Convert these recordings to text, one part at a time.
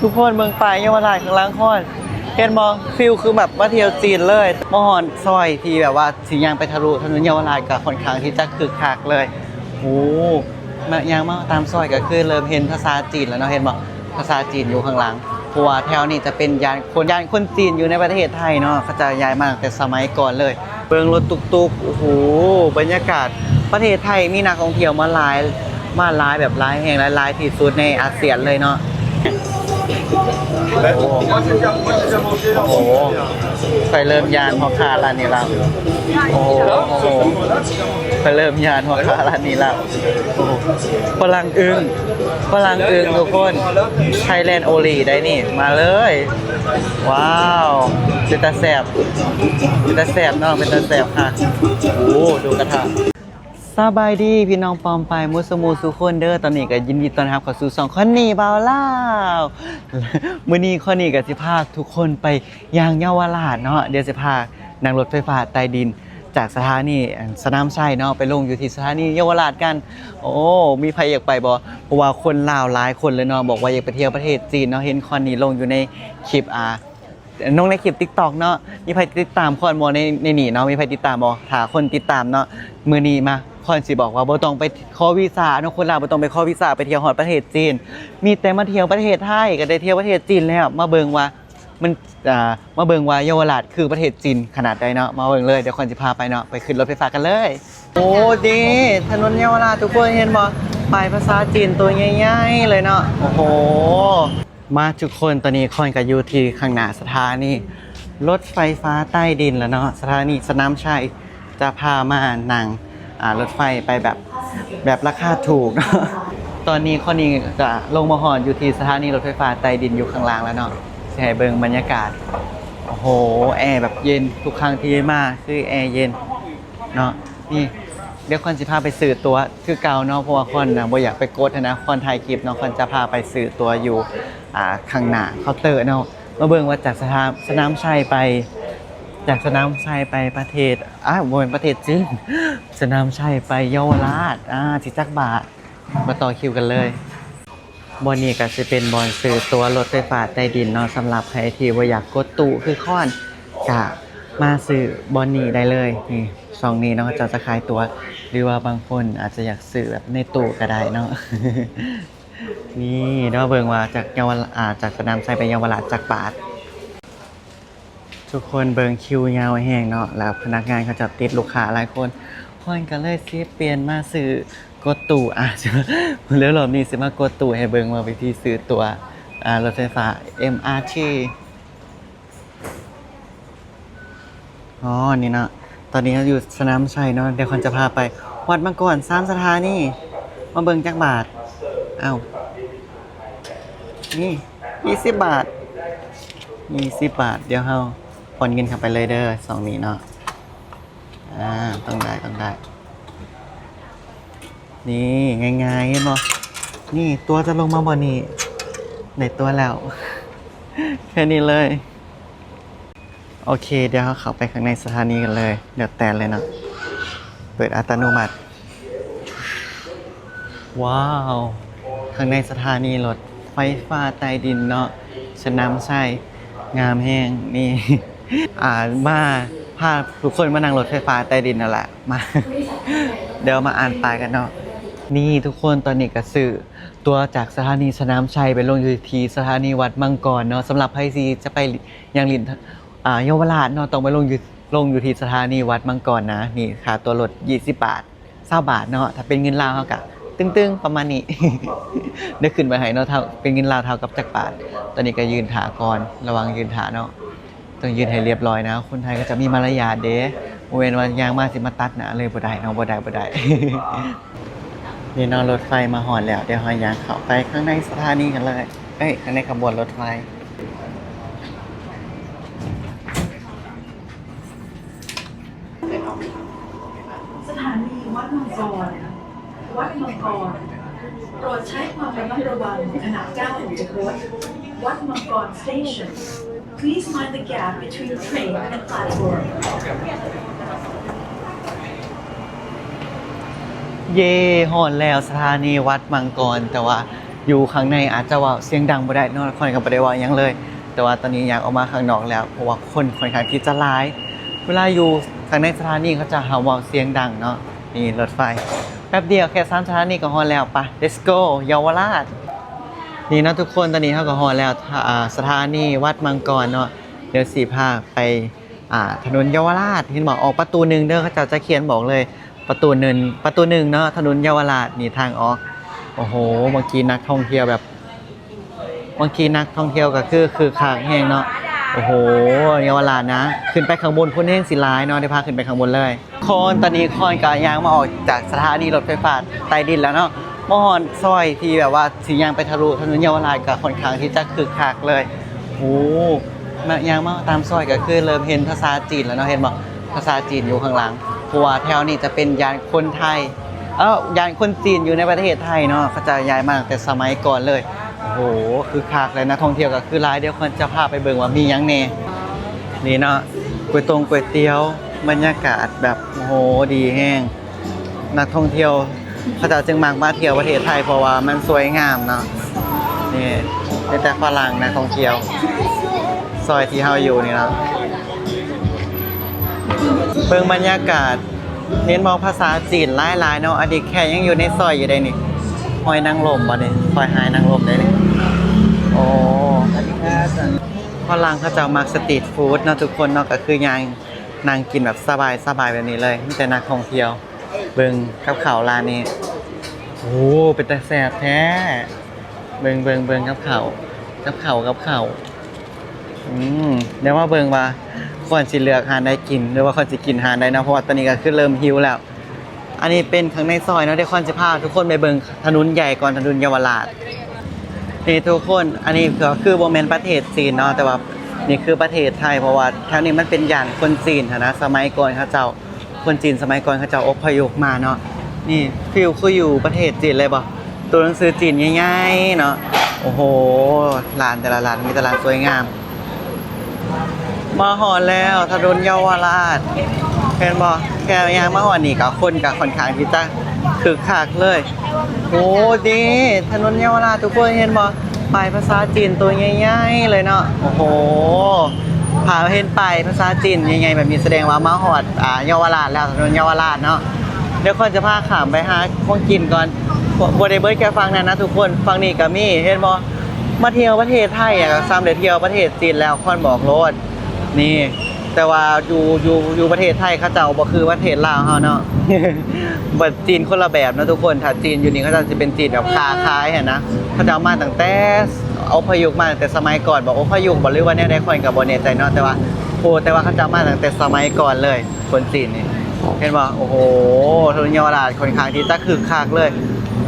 ທຸກຄົນເບິ່ງປ້າຍເຍົາວະລາດຂ້າງຫຼັງຄອນ ເຫັນບໍ່? ຟີລຄືແບບມາທ່ຽວຈີນເລີຍ. ມາຮອດຊອຍທີ່ແບບວ່າຊິຍ່າງໄປທະລຸຖະໜົນເຍົາວະລາດ ກໍຄ່ອນຂ້າງທີ່ຈະຄຶກຄັກເລີຍ. ໂອ້ ມາ ຍ່າງມາຕາມຊອຍກໍຄືເລີ່ມເຫັນພາສາຈີນແລ້ວເນາະ, ເຫັນບໍ່? ພາສາຈີນຢູ່ຂ້າງຫຼັງ ເພາະວ່າແຖວນີ້ຈະເປັນຍ່ານຄົນ ຍ່ານຄົນຈີນຢູ່ໃນປະເທດໄທເນາະ, ເຂົາເຈົ້າຍ້າຍມາຕັ້ງແຕ່ສະໄໝກ່ອນເລີຍ. ເບິ່ງລົດຕຸກໆ ໂອ້ໂຫ ບັນຍາກາດ ປະເທດໄທມີນັກທ່ອງທ່ຽວມາຫຼາຍ ມາຫຼາຍແບບຫຼາຍແຫ່ງຫຼາຍໆທີ່ສຸດໃນອາຊຽນເລີຍເນາະ. ໂອ້ໂຫ ຂ້ອຍເລີ່ມຢ້ານພໍ່ຄ້າຮ້ານນີ້ລະ. ໂອ້ໂຫ ຂ້ອຍເລີ່ມຢ້ານພໍ່ຄ້າຮ້ານນີ້ລະ. ໂອ້ໂຫ ຝຣັ່ງອຶ້ງ ຝຣັ່ງອຶ້ງທຸກຄົນ. Thailand only ໄດ໋ນີ້ ມາເລີຍ. ວ້າວ ເປັນຕາແຊບ ເປັນຕາແຊບເນາະ ເປັນຕາແຊບຄັກ. ໂອ້ ດູກະທະ. ສະບາຍດີພີ່ນ້ອງປ້ອງປາຍໝົດສູ່ໝູ່ສູ່ຄົນເດີ. ຕອນນີ້ກໍຍິນດີຕ້ອນຮັບເຂົ້າສູ່ຊ່ອງຄອນນີບ່າວລາວ. ມື້ນີ້ຄອນນີກໍຊິພາທຸກຄົນໄປຍ່າງເຍົາວະລາດເນາະ. ດຽວຊິພານັ່ງລົດໄຟຟ້າໃຕ້ດິນຈາກສະຖານີ ອັນ ສະໜາມໄຊເນາະ ໄປລົງຢູ່ທີ່ສະຖານີເຍົາວະລາດກັນ. ໂອ້ ມີໃຜຢາກໄປບໍ່? ເພາະວ່າຄົນລາວຫຼາຍຄົນເລີຍເນາະ ບອກວ່າຢາກໄປທ່ຽວປະເທດຈີນເນາະ. ເຫັນຄອນນີລົງຢູ່ໃນຄລິບ ອ່າ ລົງໃນຄລິບ TikTok ເນາະ, ມີໃຜຕິດຕາມຄອນບໍ່ໃນ ໃນນີ້ເນາະ? ມີໃຜຕິດຕາມບໍ່? ຖ້າຄົນຕິດຕາມເນາະ ມື້ນີ້ມາຄອນຊິບອກວ່າບໍ່ຕ້ອງໄປຂໍວີຊາເນາະ, ຄົນລາວບໍ່ຕ້ອງໄປຂໍວີຊາໄປທ່ຽວຮອດປະເທດຈີນ, ມີແຕ່ມາທ່ຽວປະເທດໄທກໍໄດ້ທ່ຽວປະເທດຈີນແລ້ວ. ມາເບິ່ງວ່າມັນ ອ່າ ມາເບິ່ງວ່າເຍົາວະລາດຄືປະເທດຈີນຂະໜາດໃດເນາະ. ມາເບິ່ງເລີຍ ດຽວຄອນຊິພາໄປເນາະ, ໄປຂຶ້ນລົດໄຟຟ້າກັນເລີຍ. ໂອ້ ນີ້ຖະໜົນເຍົາວະລາດ ທຸກຄົນເຫັນບໍ່? ປ້າຍພາສາຈີນຕົວໃຫຍ່ໆເລີຍເນາະ. ໂອ້ໂຫ ມາທຸກຄົນ ຕອນນີ້ຄອນກໍຢູ່ທີ່ຂ້າງໜ້າສະຖານີລົດໄຟຟ້າໃຕ້ດິນແລ້ວເນາະ, ສະຖານີສະໜາມໄຊ ຈະພາມານັ່ງ ອ່າ ລົດໄຟໄປແບບ ແບບລາຄາຖືກເນາະ. ຕອນນີ້ຄອນນີ້ກໍລົງມາຮອດຢູ່ທີ່ສະຖານີລົດໄຟຟ້າໃຕ້ດິນຢູ່ຂ້າງລ່າງແລ້ວເນາະ, ຊິໃຫ້ເບິ່ງບັນຍາກາດ. ໂອ້ໂຫ ແອແບບເຢັນ, ທຸກຄັ້ງທີ່ມາຄືແອເຢັນເນາະ. ນີ້ ດຽວຄອນຊິພາໄປຊື້ຕົ໋ວຄືເກົ່າເນາະ, ເພາະວ່າຄອນນະບໍ່ຢາກໄປກົດຫັ້ນນະ, ຄອນຖ່າຍຄລິບເນາະ, ຄອນຈະພາໄປຊື້ຕົ໋ວຢູ່ ອ່າ ຂ້າງໜ້າເຄົາເຕີເນາະ. ມາເບິ່ງວ່າຈາກສະຖາ ສະໜາມໄຊໄປ ຈາກສະໜາມໄຊໄປປະເທດ ອ້າວ ບໍ່ແມ່ນປະເທດຈີນ, ສະໜາມໄຊໄປເຍົາວະລາດ ອ່າ ຊິຈັກບາດ? ມາຕໍ່ຄິວກັນເລີຍ. ບ່ອນນີ້ກໍຊິເປັນບ່ອນຊື້ຕົ໋ວລົດໄຟຟ້າໃຕ້ດິນເນາະ, ສຳລັບໃຜທີ່ບໍ່ຢາກກົດຕູ້ຄືຄອນ ກະມາຊື້ບ່ອນນີ້ໄດ້ເລີຍ. ນີ້ ຊ່ອງນີ້ເນາະ ເຂົາເຈົ້າຈະຂາຍຕົ໋ວ ຫຼືວ່າບາງຄົນອາດຈະຢາກຊື້ແບບໃນຕູ້ກໍໄດ້ເນາະ. ນີ້ເນາະ ເບິ່ງວ່າຈາກເຍົາວະລາ ອ່າ ຈາກສະໜາມໄຊໄປເຍົາວະລາດຈັກບາດ. ທຸກຄົນເບິ່ງຄິວຍາວແຮງເນາະ, ແລ້ວພະນັກງານເຂົາເຈົ້າຕິດລູກຄ້າຫຼາຍຄົນ, ຂ້ອຍກໍເລີຍຊິປ່ຽນມາຊື້ກົດຕູ້ ອ່າ ແລ້ວລອບນີ້ຊິມາກົດຕູ້ໃຫ້ເບິ່ງວ່າວິທີຊື້ຕົ໋ວ ອ່າ ລົດໄຟຟ້າ ເອັມອາທີ. ອໍ ນີ້ເນາະ, ຕອນນີ້ເຮົາຢູ່ສະໜາມໄຊເນາະ, ດຽວຂ້ອຍຈະພາໄປວັດມັງກອນ ສາມສະຖານີ ມາເບິ່ງຈັກບາດ. ອ້າວ ນີ້ ຍີ່ສິບບາດ ຍີ່ສິບບາດ. ດຽວເຮົາປ່ອນເງິນເຂົ້າໄປເລີຍເດີ ຊ່ອງນີ້ເນາະ. ອ່າ ຕ້ອງໄດ້ ຕ້ອງໄດ້. ນີ້ ງ່າຍໆ ເຫັນບໍ່? ນີ້ ຕົ໋ວຈະລົງມາບ່ອນນີ້ ໄດ້ຕົ໋ວແລ້ວ ແຄ່ນີ້ເລີຍ. ໂອເຄ ດຽວເຮົາເຂົ້າໄປຂ້າງໃນສະຖານີກັນເລີຍ, ແລ້ວແຕ່ເລີຍເນາະ, ເປີດອັດຕະໂນມັດ. ວ້າວ ຂ້າງໃນສະຖານີລົດໄຟຟ້າໃຕ້ດິນເນາະ ສະໜາມໄຊ ງາມແຮງ. ນີ້ ອ່າ ມາ ພາທຸກຄົນມານັ່ງລົດໄຟຟ້າໃຕ້ດິນນັ້ນແຫຼະ. ມາ ດຽວມາອ່ານປ້າຍກັນເນາະ. ນີ້ທຸກຄົນ ຕອນນີ້ກໍຊື້ຕົ໋ວຈາກສະຖານີສະໜາມໄຊໄປລົງຢູ່ທີ່ສະຖານີວັດມັງກອນເນາະ. ສຳລັບໃຜທີ່ຈະໄປຍ່າງຫຼິ້ນ ອ່າ ເຍົາວະລາດເນາະ ຕ້ອງໄປລົງຢູ່ ລົງຢູ່ທີ່ສະຖານີວັດມັງກອນນະ. ນີ້ ຄ່າຕົ໋ວລົດ ຍີ່ສິບບາດ ຊາວບາດເນາະ, ຖ້າເປັນເງິນລາວເຮົາກະຕຶງໆ ປະມານນີ້ ດຽວຂຶ້ນໄປໃຫ້ເນາະ, ເທົ່າ ເປັນເງິນລາວເທົ່າກັບຈັກບາດ. ຕອນນີ້ກໍຢືນຖ້າກ່ອນ, ລະຫວ່າງຢືນຖ້າເນາະ ຕ້ອງຢືນໃຫ້ລຽບຮ້ອຍນະ, ຄົນໄທເຂົາເຈົ້າມີມາລະຍາດເດ້, ບໍ່ແມ່ນວ່າຍ່າງມາຊິມາຕັດໜ້າເລີຍ ບໍ່ໄດ້ເນາະ, ບໍ່ໄດ້ ບໍ່ໄດ້. ນີ້ເນາະ ລົດໄຟມາຮອດແລ້ວ, ດຽວເຮົາຍ່າງເຂົ້າໄປຂ້າງໃນສະຖານີກັນເລີຍ, ເອີຍ ຂ້າງໃນຂະບວນລົດໄຟ. ສະຖານີວັດມັງກອນ ວັດມັງກອນ ໂປດໃຊ້ຄວາມລະມັດລະວັງຂະນະກ້າວອອກຈາກລົດ. ວັດມັງກອນ Station. Please mind the gap between train and platform. ເຢ້ ຮອດແລ້ວ ສະຖານີວັດມັງກອນ, ແຕ່ວ່າ ຢູ່ຂ້າງໃນອາດຈະເວົ້າສຽງດັງບໍ່ໄດ້ເນາະ ຂ້ອຍກໍບໍ່ໄດ້ເວົ້າຫຍັງເລີຍ. ແຕ່ວ່າຕອນນີ້ຍ່າງອອກມາຂ້າງນອກແລ້ວ ເພາະວ່າຄົນຂ້ອນຂ້າງທີ່ຈະຫຼາຍ. ເວລາຢູ່ຂ້າງໃນສະຖານີ ເຂົາເຈົ້າຫ້າມເວົ້າສຽງດັງເນາະ. ນີ້ລົດໄຟ ແປັບດຽວແຄ່ສາມສະຖານີກໍຮອດແລ້ວ. ໄປ let's go ເຍົາວະລາດ. ນີ້ເນາະທຸກຄົນ ຕອນນີ້ເຮົາກໍຮອດແລ້ວ ອາ ສະຖານີວັດມັງກອນເນາະ. ດຽວຊິພາໄປ ອ່າ ຖະໜົນເຍົາວະລາດ ເຫັນບໍ່? ອອກປະຕູໜຶ່ງເດີ ເຂົາເຈົ້າຈະຂຽນບອກເລີຍ ປະຕູໜຶ່ງ ປະຕູໜຶ່ງເນາະ ຖະໜົນເຍົາວະລາດ ນີ້ທາງອອກ. ໂອ້ໂຫ ເມື່ອກີ້ນັກທ່ອງທ່ຽວແບບ ເມື່ອກີ້ນັກທ່ອງທ່ຽວກໍຄືຄຶກຄັກແຮງເນາະ. ໂອ້ໂຫ ເຍົາວະລາດນະ ຂຶ້ນໄປຂ້າງບົນພຸ້ນແຮງຊິຫຼາຍເນາະ ດຽວພາຂຶ້ນໄປຂ້າງບົນເລີຍ. ຄອນ ຕອນນີ້ຄອນກໍຍ່າງມາອອກຈາກສະຖານີລົດໄຟຟ້າໃຕ້ດິນແລ້ວເນາະ ມາຮອດຊອຍທີ່ແບບວ່າຊິຍ່າງໄປທະລຸຖະໜົນເຍົາວະລາດ ກໍຂ້ອນຂ້າງທີ່ຈະຄຶກຄັກເລີຍ. ໂອ້ ມາ ຍ່າງມາຕາມຊອຍກໍຄືເລີ່ມເຫັນພາສາຈີນແລ້ວເນາະ ເຫັນບໍ່? ພາສາຈີນຢູ່ຂ້າງຫຼັງ ເພາະວ່າແຖວນີ້ຈະເປັນຢ້ານຄົນໄທ ເອີ ຢ້ານຄົນຈີນຢູ່ໃນປະເທດໄທເນາະ ເຂົາເຈົ້າຍ້າຍມາຕັ້ງແຕ່ສະໄໝກ່ອນເລີຍ. ໂອ້ໂຫ ຄຶກຄັກເລີຍ ນັກທ່ອງທ່ຽວກໍຄືຫຼາຍ. ດຽວຄອນຈະພາໄປເບິ່ງວ່າມີຫຍັງແດ່. ນີ້ເນາະ ກ໋ວຍຕົງກ໋ວຍຕຽວ ບັນຍາກາດແບບ ໂອ້ໂຫ ດີແຮງ. ນັກທ່ອງທ່ຽວເຂົາເຈົ້າຈຶ່ງມັກມາທ່ຽວປະເທດໄທ ເພາະວ່າມັນສວຍງາມເນາະ. ນີ້ມີແຕ່ຝຣັ່ງນັກທ່ອງທ່ຽວ ຊອຍທີ່ເຮົາຢູ່ນີ້ເນາະ. ເບິ່ງບັນຍາກາດ ເຫັນບໍ່? ພາສາຈີນຫຼາຍໆເນາະ. ອັນນີ້ແຄ່ຍັງຢູ່ໃນຊອຍຢູ່ເດ້ນີ້ ຫອຍນາງລົມບໍ່ນີ້? ຄອຍຫາຍນາງລົມເດ້ນີ້. ໂອ້ ຝຣັ່ງເຂົາເຈົ້າມັກສະຕີດຟູດເນາະທຸກຄົນເນາະ ກໍຄືຍ່າງ ນັ່ງກິນແບບສະບາຍໆແບບນີ້ເລີຍ ມີແຕ່ນັກທ່ອງທ່ຽວ. ເບິ່ງກັບເຂົ້າຮ້ານນີ້ ໂອ້ ເປັນຕາແຊບແທ້. ເບິ່ງ ເບິ່ງ ເບິ່ງກັບເຂົ້າ ກັບເຂົ້າ ກັບເຂົ້າ. ອືມ ດຽວມາເບິ່ງວ່າຄວນຊິເລືອກຮ້ານໃດກິນ ຫຼືວ່າຄວນຊິກິນຮ້ານໃດເນາະ ເພາະວ່າຕອນນີ້ກໍຄືເລີ່ມຫິວແລ້ວ. ອັນນີ້ເປັນຂ້າງໃນຊອຍເນາະ ດຽວຄອນຊິພາທຸກຄົນໄປເບິ່ງຖະໜົນໃຫຍ່ກ່ອນ ຖະໜົນເຍົາວະລາດ. ນີ້ທຸກຄົນ ອັນນີ້ກໍຄືບໍ່ແມ່ນປະເທດຈີນເນາະ ແຕ່ວ່ານີ້ຄືປະເທດໄທ ເພາະວ່າແຖວນີ້ມັນເປັນຢ້ານຄົນຈີນຫັ້ນນະ. ສະໄໝກ່ອນເຂົາເຈົ້າ ຄົນຈີນສະໄໝກ່ອນເຂົາເຈົ້າອົບພະຍົບມາເນາະ. ນີ້ຟີວຄືຢູ່ປະເທດຈີນເລີຍບໍ່? ໂຕໜັງສືຈີນໃຫຍ່ໆເນາະ. ໂອ້ໂຫ ຮ້ານແຕ່ລະຮ້ານມີແຕ່ຮ້ານສວຍງາມ. ມາຮອດແລ້ວຖະໜົນເຍົາວະລາດ ເຫັນບໍ່? ແຄ່ຍ່າງມາຮອດນີ້ກໍຄົນກໍຂ້ອນຂ້າງທີ່ຈະຄຶກຄັກເລີຍ. ໂອ້ ນີ້ຖະໜົນເຍົາວະລາດທຸກຄົນ ເຫັນບໍ່? ປ້າຍພາສາຈີນໂຕໃຫຍ່ໆເລີຍເນາະ. ໂອ້ໂຫ ຖ້າເຫັນປ້າຍພາສາຈີນໃຫຍ່ໆແບບນີ້ ສະແດງວ່າມາຮອດ ອ່າ ເຍົາວະລາດແລ້ວ ຖະໜົນເຍົາວະລາດເນາະ. ດຽວຂ້ອຍຈະພາຂ້າມໄປຫາຂອງກິນກ່ອນ. ບໍ່ ບໍ່ໄດ້ເບີດແຄ່ຝັ່ງນັ້ນນະທຸກຄົນ ຝັ່ງນີ້ກໍມີ ເຫັນບໍ່? ມາທ່ຽວປະເທດໄທ ກໍສ່ຳໄດ້ທ່ຽວປະເທດຈີນແລ້ວ ຄວນບອກໂລດ. ນີ້ ແຕ່ວ່າຢູ່ ຢູ່ ຢູ່ປະເທດໄທເຂົາເຈົ້າບໍ່ຄືປະເທດລາວເຮົາເນາະ. ບັດຈີນຄົນລະແບບເນາະທຸກຄົນ. ຖ້າຈີນຢູ່ນີ້ເຂົາເຈົ້າຊິເປັນຈີນແບບຄ້າຂາຍຫັ້ນນະ. ເຂົາເຈົ້າມາຕັ້ງແຕ່ ອົບພະຍົບມາຕັ້ງແຕ່ສະໄໝກ່ອນ ບໍ່ ອົບພະຍົບບໍ່ ຫຼືວ່າແນວໃດ ຂ້ອຍກໍບໍ່ແນ່ໃຈເນາະ. ແຕ່ວ່າ ໂອ້ ແຕ່ວ່າເຂົາເຈົ້າມາຕັ້ງແຕ່ສະໄໝກ່ອນເລີຍ ຄົນຈີນນີ້ ເຫັນບໍ່? ໂອ້ໂຫ ຖະໜົນເຍົາວະລາດຂ້ອນຂ້າງທີ່ຈະຄຶກຄັກເລີຍ.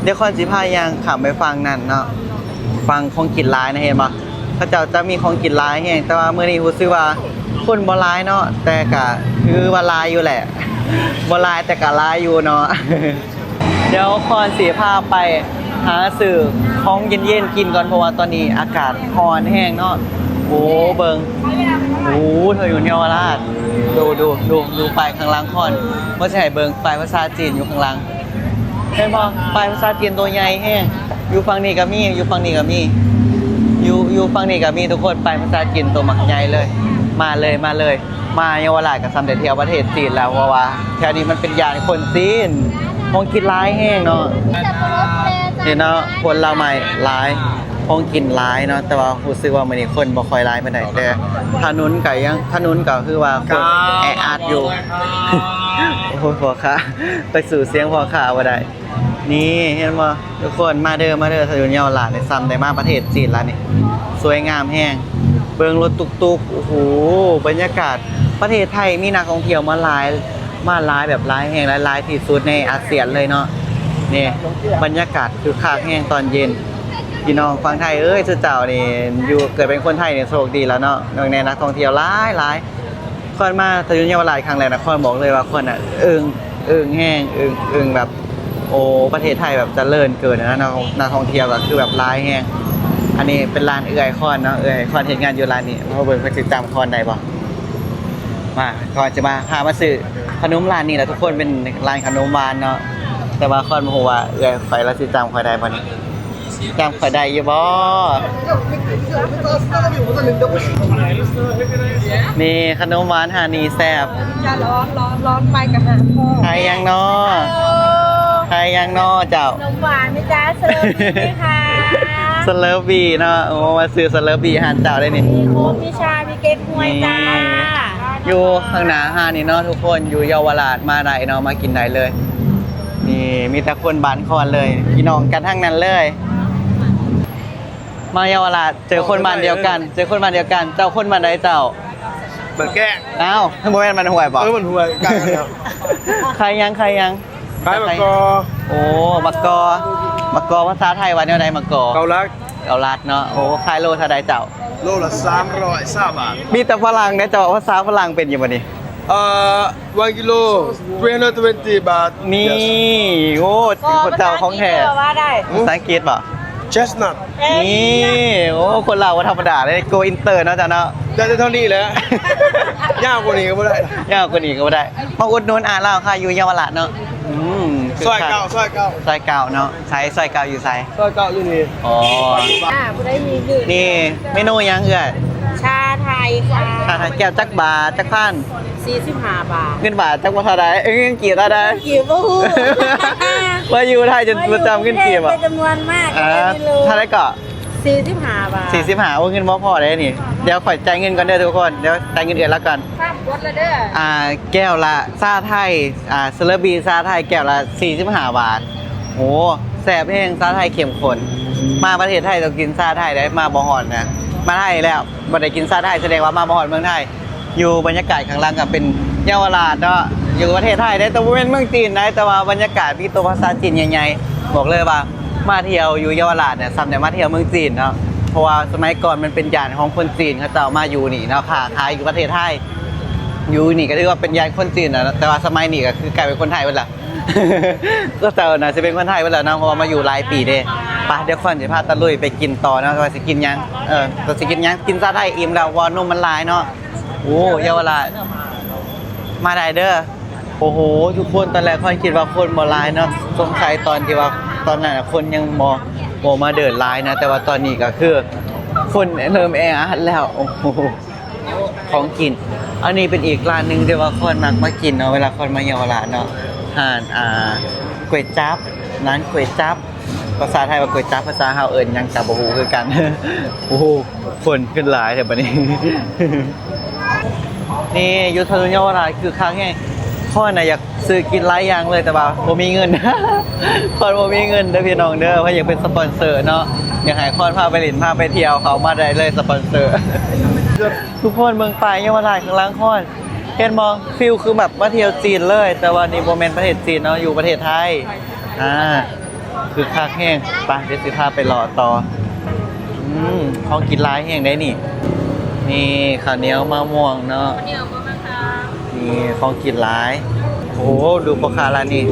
ດຽວຂ້ອຍຊິພາຍ່າງຂ້າມໄປຝັ່ງນັ້ນເນາະ ຝັ່ງຂອງກິນຫຼາຍນະ ເຫັນບໍ່? ເຂົາເຈົ້າຈະມີຂອງກິນຫຼາຍແຮງ ແຕ່ວ່າມື້ນີ້ຮູ້ສຶກວ່າຄົນບໍ່ຫຼາຍເນາະ ແຕ່ກະຖືວ່າຫຼາຍຢູ່ແຫຼະ ບໍ່ຫຼາຍແຕ່ກະຫຼາຍຢູ່ເນາະ. ດຽວຂ້ອຍຊິພາໄປຫາຊື້ຂອງເຢັນໆກິນກ່ອນ ເພາະວ່າຕອນນີ້ອາກາດຮ້ອນແຮງເນາະ. ໂອ້ ເບິ່ງ ໂອ້ ຖະໜົນເຍົາວະລາດ ດູ ດູ ດູ ດູປ້າຍຂ້າງຫຼັງຂ້ອຍ ວ່າຊິໃຫ້ເບິ່ງ ປ້າຍພາສາຈີນຢູ່ຂ້າງຫຼັງ ເຫັນບໍ່? ປ້າຍພາສາຈີນໂຕໃຫຍ່ແຮງ ຢູ່ຝັ່ງນີ້ກໍມີ ຢູ່ຝັ່ງນີ້ກໍມີ ຢູ່ ຢູ່ຝັ່ງນີ້ກໍມີທຸກຄົນ ປ້າຍພາສາຈີນໂຕບັກໃຫຍ່ເລີຍ. ມາເລີຍ ມາເລີຍ ມາເຍົາວະລາດກໍສ່ຳໄດ້ທ່ຽວປະເທດຈີນແລ້ວ ເພາະວ່າແຖວນີ້ມັນເປັນຢ້ານຄົນຈີນ ຂອງກິນຫຼາຍແຮງເນາະ. ນີ້ເນາະ ຜົນລະໄມ້ຫຼາຍ ຂອງກິນຫຼາຍເນາະ ແຕ່ວ່າຮູ້ສຶກວ່າມື້ນີ້ຄົນບໍ່ຄ່ອຍຫຼາຍປານໃດ ແຕ່ຖະໜົນກໍຍັງ ຖະໜົນກໍຄືວ່າຄົນແອອັດຢູ່. ໂອ້ຍ ພໍ່ຄ້າ ໄປສູ້ສຽງພໍ່ຄ້າບໍ່ໄດ້. ນີ້ເຫັນບໍ່ທຸກຄົນ ມາເດີ ມາເດີ ຖະໜົນເຍົາວະລາດນີ້ ສ່ຳໄດ້ມາປະເທດຈີນລະນີ້ ສວຍງາມແຮງ. ເບິ່ງລົດຕຸກໆ ໂອ້ໂຫ ບັນຍາກາດ ປະເທດໄທມີນັກທ່ອງທ່ຽວມາຫຼາຍ ມາຫຼາຍແບບຫຼາຍແຮງ ຫຼາຍໆທີ່ສຸດໃນອາຊຽນເລີຍເນາະ. ນີ້ບັນຍາກາດຄຶກຄັກແຮງຕອນເຢັນ ພີ່ນ້ອງຝັ່ງໄທເອີຍ ຊຸມເຈົ້ານີ້ຢູ່ ເກີດເປັນຄົນໄທນີ້ໂຊກດີແລ້ວເນາະ ເບິ່ງແນ່ ນັກທ່ອງທ່ຽວຫຼາຍໆ. ຂ້ອຍມາຖະໜົນເຍົາວະລາດຄັ້ງແລກນະ ຂ້ອຍບອກເລີຍວ່າຂ້ອຍນະອຶ້ງ ອຶ້ງແຮງ ອຶ້ງ ອຶ້ງແບບ ໂອ້ ປະເທດໄທແບບຈະເລີນເກີນນະ ນັກ ນັກທ່ອງທ່ຽວກໍຄືແບບຫຼາຍແຮງ. ອັນນີ້ເປັນຮ້ານເອື້ອຍຂ້ອຍເນາະ ເອື້ອຍຂ້ອຍເຮັດງານຢູ່ຮ້ານນີ້ ມາເບິ່ງເພິ່ນຊິຈຳຂ້ອຍໄດ້ບໍ່. ມາ ຂ້ອຍຈະມາ ພາມາຊື້ຂະໜົມຮ້ານນີ້ລະທຸກຄົນ ເປັນຮ້ານຂະໜົມຫວານເນາະ ແຕ່ວ່າຂ້ອຍບໍ່ຮູ້ວ່າເອື້ອຍຂ້ອຍລາວຊິຈຳຂ້ອຍໄດ້ບໍ່ນີ້. ຈຳຂ້ອຍໄດ້ຢູ່ບໍ່? ນີ້ຂະໜົມຫວານຮ້ານນີ້ແຊບ. ຈະຮ້ອນ ຮ້ອນ ຮ້ອນໄປກະຫາພໍ່. ຂາຍຫຍັງນໍ? ຂາຍຫຍັງນໍເຈົ້າ? ຂະໜົມຫວານນະຈ໊ະ ສະເລີບີນະຄະ. ສະເລີບີເນາະ. ໂອ້ ມາຊື້ສະເລີບີຮ້ານເຈົ້າໄດ໋ນີ້. ມີໂຄກ ມີຊາ ມີເກັກຮວຍຈ້າ. ຢູ່ຂ້າງໜ້າຮ້ານນີ້ເນາະທຸກຄົນ ຢູ່ເຍົາວະລາດມາໄດ້ເນາະ ມາກິນໄດ້ເລີຍ. ນີ້ມີແຕ່ຄົນບ້ານຄອນເລີຍ ພີ່ນ້ອງກັນທັງນັ້ນເລີຍ. ມາເຍົາວະລາດເຈີຄົນບ້ານດຽວກັນ ເຈີຄົນບ້ານດຽວກັນ. ເຈົ້າຄົນບ້ານໃດເຈົ້າ? ບ້ານແກ້ງ. ອ້າວ ບໍ່ແມ່ນບ້ານຫ້ວຍບໍ? ເອີ ບ້ານຫ້ວຍ ໃກ້ກັນແລ້ວ. ຂາຍຫຍັງ ຂາຍຫຍັງ? ຂາຍໝາກກໍ. ໂອ້ ໝາກກໍ ໝາກກໍພາສາໄທວ່າແນວໃດ? ໝາກກໍ ເກົາລັດ. ເກົາລັດເນາະ. ໂອ້ ຂາຍໂລເທົ່າໃດເຈົ້າ? ໂລລະສາມຮ້ອຍຊາວບາດ. ມີແຕ່ຝຣັ່ງເດ້ ເຈົ້າເວົ້າພາສາຝຣັ່ງເປັນຢູ່ບໍ່ນີ້? ເອີ one kilo three hundred twenty ບາດ. ນີ້ ໂອ້ ເປັນຄົນເຈົ້າຂອງແທ້. ພາສາອັງກິດບໍ່? ພາສາອັງກິດບໍ່? Chestnut. ນີ້ ໂອ້ ຄົນລາວບໍ່ທຳມະດາເດ້ go inter ເນາະເຈົ້າເນາະ. ໄດ້ແຕ່ເທົ່ານີ້ແຫຼະ ຍາວກວ່ານີ້ກໍບໍ່ໄດ້ ຍາວກວ່ານີ້ກໍບໍ່ໄດ້. ມາອຸດໜູນອ້າຍລາວຂາຍຢູ່ເຍົາວະລາດເນາະ. ອືມ ຊອຍເກົ້າ ຊອຍເກົ້າ ຊອຍເກົ້າເນາະ. ໃສ ຊອຍເກົ້າຢູ່ໃສ? ຊອຍເກົ້າຢູ່ນີ້. ອໍ ອ່າ ຜູ້ໃດມີຢູ່ນີ້. ເມນູຫຍັງເອື້ອຍ? ຊາໄທຄ່ະ. ຊາໄທແກ້ວຈັກບາດ ຈັກພັນ? ສີ່ສິບຫ້າບາດ. ເງິນບາດຈັກວ່າເທົ່າໃດ? ເອີ ເງິນກີບເທົ່າໃດ? ເງິນກີບບໍ່ຮູ້ ມາຢູ່ໄທຈົນບໍ່ຈຳເງິນກີບ. ມາຢູ່ເປັນຈຳນວນມາກ. ອ່າ ເທົ່າໃດເກາະ? ສີ່ສິບຫ້າບາດ. ສີ່ສິບຫ້າ. ໂອ້ ເງິນບໍ່ພໍເດ້ນີ້. ດຽວຂ້ອຍຈ່າຍເງິນກ່ອນເດີທຸກຄົນ ດຽວຈ່າຍເງິນເອື້ອຍລາວກ່ອນ. ຂ້າມກົດລະເດີ. ອ່າ ແກ້ວລະຊາໄທ ອ່າ ສະເລີບີຊາໄທແກ້ວລະສີ່ສິບຫ້າບາດ. ໂອ້ ແຊບແຮງ ຊາໄທເຂັ້ມຂຸ້ນ. ມາປະເທດໄທຕ້ອງກິນຊາໄທເດ້ ມາບໍ່ຮອດນະ. ມາໄທແລ້ວບໍ່ໄດ້ກິນຊາໄທ ສະແດງວ່າມາບໍ່ຮອດເມືອງໄທ. ຢູ່ບັນຍາກາດຂ້າງຫຼັງກໍເປັນເຍົາວະລາດເນາະ ຢູ່ປະເທດໄທເດ້ ແຕ່ບໍ່ແມ່ນເມືອງຈີນໃດ ແຕ່ວ່າບັນຍາກາດມີຕົວພາສາຈີນໃຫຍ່ໆ. ບອກເລີຍວ່າມາທ່ຽວຢູ່ເຍົາວະລາດນີ້ ສ່ຳໄດ້ມາທ່ຽວເມືອງຈີນເນາະ ເພາະວ່າສະໄໝກ່ອນມັນເປັນຍ່ານຂອງຄົນຈີນ ເຂົາເຈົ້າມາຢູ່ນີ້ເນາະ ຄ້າຂາຍຢູ່ປະເທດໄທ. ຢູ່ນີ້ກໍຖືວ່າເປັນຍ່ານຄົນຈີນນະ ແຕ່ວ່າສະໄໝນີ້ກໍຄືກາຍເປັນຄົນໄທເບິດລະ. ເຂົາເຈົ້າໜ້າຊິເປັນຄົນໄທເບິດແລ້ວເນາະ ເພາະວ່າມາຢູ່ຫຼາຍປີເດ້. ໄປ ດຽວຂ້ອຍຊິພາຕະລຸຍໄປກິນຕໍ່ເນາະ ວ່າຊິກິນຫຍັງ. ເອີ ກໍຊິກິນຫຍັງ ກິນຊາໄທອີ່ມແລ້ວ ເພາະວ່ານົມມັນຫຼາຍເນາະ. ໂອ້ ເຍົາວະລາດ ມາໄດ້ເດີ. ໂອ້ໂຫ ທຸກຄົນ ຕອນແລກຂ້ອຍຄິດວ່າຄົນບໍ່ຫຼາຍເນາະ ສົງໄສຕອນທີ່ວ່າ ຕອນນັ້ນຄົນຍັງບໍ່ ບໍ່ມາເດີນຫຼາຍນະ ແຕ່ວ່າຕອນນີ້ກໍຄືຄົນເລີ່ມແອອັດແລ້ວ. ໂອ້ໂຫ ຂອງກິນ ອັນນີ້ເປັນອີກຮ້ານໜຶ່ງທີ່ວ່າຂ້ອຍມັກມາກິນເນາະ ເວລາຂ້ອຍມາເຍົາວະລາດເນາະ. ຮ້ານ ອ່າ ກວຍຈັບ ຮ້ານກວຍຈັບ ພາສາໄທວ່າກວຍຈັບ ພາສາເຮົາເອີ້ນຫຍັງກໍບໍ່ຮູ້ຄືກັນ. ໂອ້ໂຫ ຄົນຂຶ້ນຫຼາຍແທ້ບັດນີ້. ນີ້ຢູ່ຖະໜົນເຍົາວະລາດຄືຄັກແຮງ. ຂ້ອຍນະຢາກຊື້ກິນຫຼາຍຢ່າງເລີຍ ແຕ່ວ່າບໍ່ມີເງິນ ຂ້ອຍບໍ່ມີເງິນເດີພີ່ນ້ອງເດີ. ຂ້ອຍຢາກເປັນສະປອນເຊີເນາະ ຢາກໃຫ້ຂ້ອຍພາໄປຫຼິ້ນພາໄປທ່ຽວ ເຂົ້າມາໄດ້ເລີຍສະປອນເຊີ. ທຸກຄົນເບິ່ງປ້າຍເຍົາວະລາດຂ້າງຫຼັງຂ້ອຍ ເຫັນບໍ່? ຟີລຄືແບບມາທ່ຽວຈີນເລີຍ ແຕ່ວ່ານີ້ບໍ່ແມ່ນປະເທດຈີນເນາະ ຢູ່ປະເທດໄທ. ອ່າ ຄືຄັກແຮງ. ໄປ ດຽວຊິພາໄປເລາະຕໍ່. ອືມ ຂອງກິນຫຼາຍແຮງໃດ໋ນີ້. ນີ້ເຂົ້າໜຽວມະມ່ວງເນາະ ຂ້າວໜຽວມະມ່ວງ. ນີ້ຂອງກິນຫຼາຍ. ໂອ້ ດູພໍ່ຄ້າຮ້ານນີ້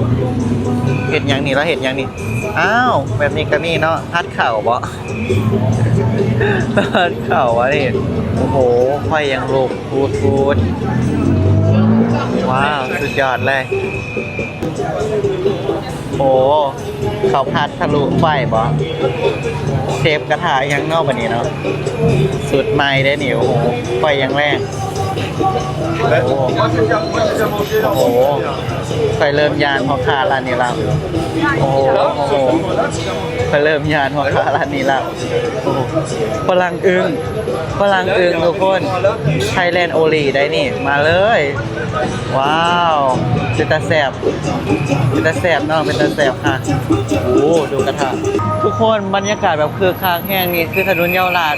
ເຮັດຫຍັງນີ້ ລາວເຮັດຫຍັງນີ້? ອ້າວ ແບບນີ້ກໍມີເນາະ ຜັດເຂົ້າບໍ? ຜັດເຂົ້າອັນນີ້. ໂອ້ໂຫ ໄຟຍັງລຸກ ຟູດໆ. ວ້າວ ສຸດຍອດເລີຍ. ໂອ້ ເຂົ້າຜັດທະລຸໄຟບໍ? ເຊຟກະທະຫຍັງເນາະບັດນີ້ເນາະ ສູດໃໝ່ເດ້ນີ້. ໂອ້ໂຫ ໄຟຍັງແຮງ. ໂອ້ໂຫ ຂ້ອຍເລີ່ມຢ້ານພໍ່ຄ້າຮ້ານນີ້ແລ້ວ. ໂອ້ໂຫ ຂ້ອຍເລີ່ມຢ້ານພໍ່ຄ້າຮ້ານນີ້ແລ້ວ. ໂອ້ໂຫ ຝຣັ່ງອຶ້ງ ຝຣັ່ງອຶ້ງທຸກຄົນ. Thailand only ໄດ໋ນີ້ ມາເລີຍ. ວ້າວ ເປັນຕາແຊບ ເປັນຕາແຊບເນາະ ເປັນຕາແຊບຄັກ. ໂອ້ ດູກະທະ ທຸກຄົນ ບັນຍາກາດແບບຄຶກຄັກແຮງ. ນີ້ຄືຖະໜົນເຍົາວະລາດ.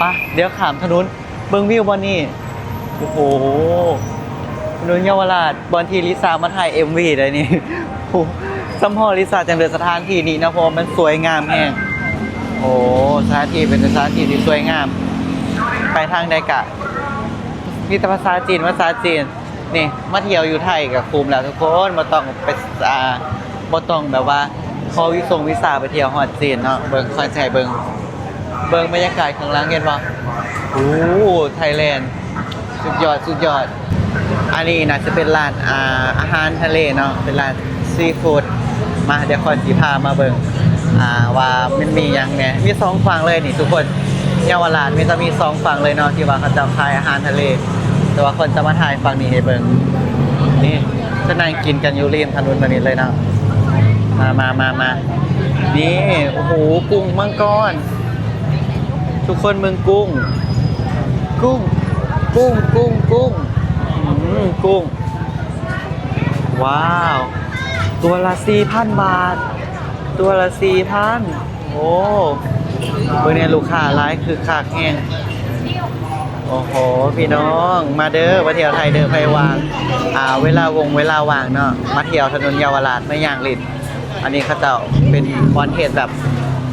ປະ ດຽວຂ້າມຖະໜົນ ເບິ່ງວິວບ່ອນນີ້. ໂອ້ໂຫ ຖະໜົນເຍົາວະລາດ ບ່ອນທີ່ລິຊາມາຖ່າຍເອັມວີໄດ໋ນີ້. ໂອ້ ສຳພໍລິຊາຈັ່ງເລືອກສະຖານທີ່ນີ້ເນາະ ເພາະວ່າມັນສວຍງາມແຮງ. ໂອ້ ສະຖານທີ່ເປັນສະຖານທີ່ທີ່ສວຍງາມ. ໄປທາງໃດກະມີແຕ່ພາສາຈີນ ພາສາຈີນ. ນີ້ ມາທ່ຽວຢູ່ໄທກໍຄຸ້ມແລ້ວທຸກຄົນ ບໍ່ຕ້ອງໄປ ອ່າ ບໍ່ຕ້ອງແບບວ່າຂໍວີຊົງວີຊາໄປທ່ຽວຮອດຈີນເນາະ. ເບິ່ງ ຂ້ອຍຊິໃຫ້ເບິ່ງ ເບິ່ງບັນຍາກາດຂ້າງຫຼັງ ເຫັນບໍ່? ໂອ້ ໄທແລນ ສຸດຍອດ ສຸດຍອດ. ອັນນີ້ໜ້າຈະເປັນຮ້ານ ອ່າ ອາຫານທະເລເນາະ ເປັນຮ້ານຊີຟູດ. ມາ ດຽວຂ້ອຍຊິພາມາເບິ່ງ ອ່າ ວ່າມັນມີຫຍັງແດ່ ມີສອງຝັ່ງເລີຍນີ້ທຸກຄົນ. ເຍົາວະລາດມີ ຈະມີສອງຝັ່ງເລີຍເນາະ ທີ່ວ່າເຂົາເຈົ້າຂາຍອາຫານທະເລ, ແຕ່ວ່າຂ້ອຍຈະມາຖ່າຍຝັ່ງນີ້ໃຫ້ເບິ່ງ. ນີ້ ຈະນັ່ງກິນກັນຢູ່ລິມຖະໜົນແບບນີ້ເລີຍເນາະ. ມາ ມາ ມາ ມາ ນີ້ ໂອ້ໂຫ ກຸ້ງມັງກອນ ທຸກຄົນເບິ່ງກຸ້ງ ກຸ້ງ ກຸ້ງ ກຸ້ງ ກຸ້ງ ອືມ ກຸ້ງ ວ້າວ ຕົວລະສີ່ພັນບາດ ຕົວລະສີ່ພັນ. ໂອ້ ເບິ່ງແດ່ ລູກຄ້າຫຼາຍ ຄຶກຄັກແຮງ. ໂອ້ໂຫ ພີ່ນ້ອງ ມາເດີ ມາທ່ຽວໄທເດີ ໃຜວ່າງ ອ່າ ເວລາວົງເວລາວ່າງເນາະ ມາທ່ຽວຖະໜົນເຍົາວະລາດ ມາຍ່າງຫຼິ້ນ. ອັນນີ້ເຂົາເຈົ້າເປັນບ່ອນເຮັດແບບ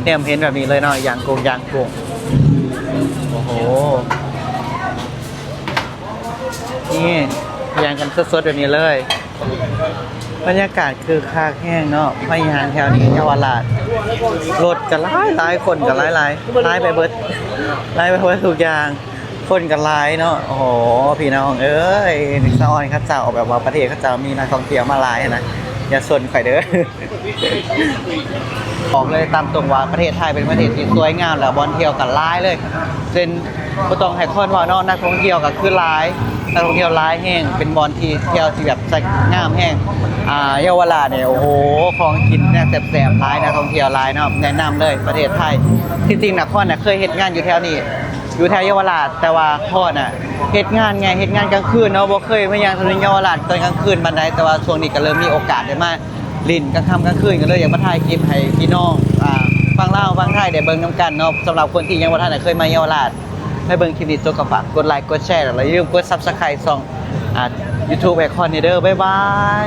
ແນມເຫັນແບບນີ້ເລີຍເນາະ ຍ່າງກຸ້ງ ຍ່າງກຸ້ງ. ໂອ້ໂຫ ນີ້ຍ່າງກັນສົດໆແບບນີ້ເລີຍ. ບັນຍາກາດຄຶກຄັກແຮງເນາະ ມາຍ່າງແຖວນີ້ເຍົາວະລາດ ລົດກໍຫຼາຍໆ ຄົນກໍຫຼາຍໆ ຫຼາຍໄປເບິດ ຫຼາຍໄປເບິດທຸກຢ່າງ ຄົນກໍຫຼາຍເນາະ. ໂອ້ໂຫ ພີ່ນ້ອງເອີຍ ສະອອນເຂົາເຈົ້າ ແບບວ່າປະເທດເຂົາເຈົ້າມີນັກທ່ອງທ່ຽວມາຫຼາຍຫັ້ນນະ ຢ່າຊົນຂ້ອຍເດີ. ບອກເລີຍຕາມຕົງວ່າປະເທດໄທເປັນປະເທດທີ່ສວຍງາມ ແລະ ບ່ອນທ່ຽວກໍຫຼາຍເລີຍ ເຊັ່ນ ບໍ່ຕ້ອງໃຫ້ຄອນເວົ້າເນາະ ນັກທ່ອງທ່ຽວກໍຄືຫຼາຍ ນັກທ່ອງທ່ຽວຫຼາຍແຮງ ເປັນບ່ອນທີ່ທ່ຽວທີ່ແບບສະຫງ່າງາມແຮງ. ອ່າ ເຍົາວະລາດນີ້ ໂອ້ໂຫ ຂອງກິນແນວແຊບໆຫຼາຍ ນັກທ່ອງທ່ຽວຫຼາຍເນາະ ແນະນຳເລີຍປະເທດໄທ. ທີ່ຈິງນະ ຄອນນະເຄີຍເຮັດງານຢູ່ແຖວນີ້ ຢູ່ແຖວເຍົາວະລາດ ແຕ່ວ່າຄອນນະເຮັດງານໄງ ເຮັດງານກາງຄືນເນາະ ບໍ່ເຄີຍມາຍ່າງຖະໜົນເຍົາວະລາດຕອນກາງຄືນປານໃດ ແຕ່ວ່າຊ່ວງນີ້ກໍເລີ່ມມີໂອກາດໄດ້ມາຫຼິ້ນກາງຄ່ຳກາງຄືນ ກໍເລີຍຢາກມາຖ່າຍຄລິບໃຫ້ພີ່ນ້ອງ ອ່າ ຝັ່ງລາວຝັ່ງໄທໄດ້ເບິ່ງນຳກັນເນາະ. ສຳລັບຄົນທີ່ຍັງບໍ່ທັນໄດ້ເຄີຍມາເຍົາວະລາດ ໃຫ້ເບິ່ງຄລິບນີ້ຈົບກໍຝາກກົດໄລກົດແຊ ແລ້ວຢ່າລືມກົດ Subscribe ຊ່ອງ ອ່າ YouTube ໃຫ້ຄອນແດ່ເດີ. ບາຍບາຍ.